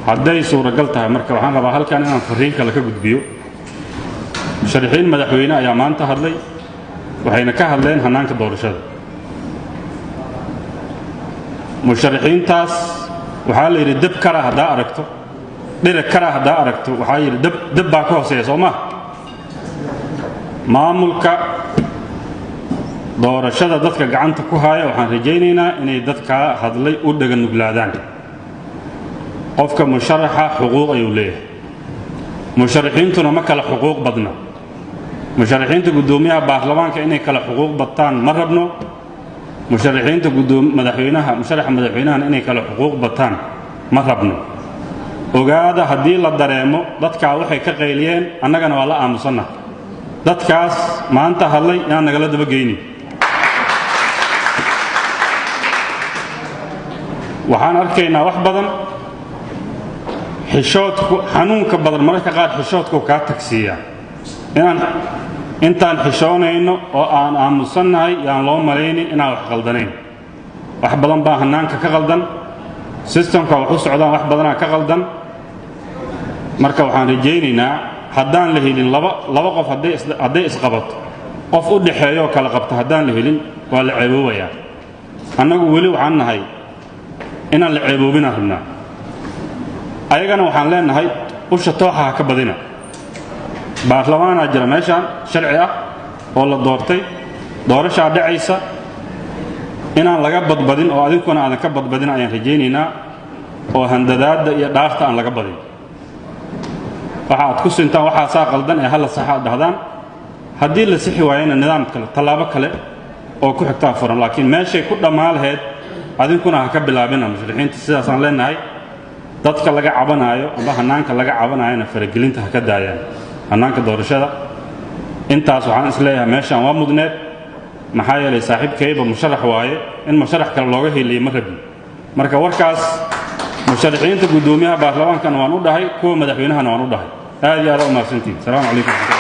Hadday suuragal tahay, marka waxaan rabaa halkan inaan fariin kale ka gudbiyo. Musharaxiin madaxweyne ayaa maanta hadlay, waxayna ka hadleen hannaanka doorashada. Musharaxiintaas waxaa la yidhi, deb kara haddaa aragto, dhirag kara haddaa aragto, waxaa yidhi deb deb baa ka hooseeya, soo maa? Maamulka doorashada dadka gacanta ku haya, waxaan rajaynaynaa inay dadkaa hadlay u dhaga nuglaadaan. Qofka musharaxa xuquuq ayuu leeyahay, musharaxiintuna ma kala xuquuq badna. Musharaxiinta guddoomiyaha baarlamaanka inay kala xuquuq badtaan ma rabno. Musharaxiinta madaxweynaha, musharaxa madaxweynahana inay kala xuquuq bataan ma rabno. Ogaada, haddii la dareemo dadkaa waxay ka qayliyeen, annagana waa la aamusanna. Dadkaas maanta hadlay yaan nagala dabageynin. Waxaan arkaynaa wax badan. Xishoodku xanuunka badan, mararka qaar xishoodku kaa tagsiiyaa. Inaan intaan xishoonayno oo aan aamusannahay yaan loo malaynin inaan wax qaldanayn. Wax badan baa hannaanka ka qaldan, sistamka wax u socdaan wax badanaa ka qaldan. Marka waxaan rajaynaynaa, haddaan la helin laba qof hadday isqabato, qof u dhaxeeyooo kala qabta haddaan la helin, waa la ceeboobayaa. Annagu weli waxaan nahay inaan la ceeboobinaan rabnaa. Ayagana waxaan leenahay, usha tooxa ha ka badina. Baarlamaanaa jira meeshaan sharci ah oo la doortay, doorashaa dhacaysa. Inaan laga badbadin oo adinkuna aadan ka badbadin ayaan rajaynaynaa, oo handadaadda iyo dhaarta aan laga badin. Waxa aad ku sintaan waxaasaa qaldan ee hala saxa aad dhahdaan. Haddii la sixi waayana, nidaam kale, tallaabo kale oo ku xigtaa furan, laakiin meeshay ku dhammaa lahayd adinkuna ha ka bilaabina. Mushrixiinta sidaasaan leenahay. Dadka laga cabanaayo amba hannaanka laga cabanaayona faragelinta ha ka daayaan hannaanka doorashada. Intaas waxaan is leeyahay meeshaan waa mudneed, maxaa yeelay saaxiibkayba musharax waaye, in musharax kale looga heliyo ma rabin. Marka warkaas musharaxiinta guddoomiyaha baarlamaankana waan u dhahay, kuwa madaxweynahana waan u dhahay. Aad iyo aad u mahadsantihin. Asalaamu calaykum.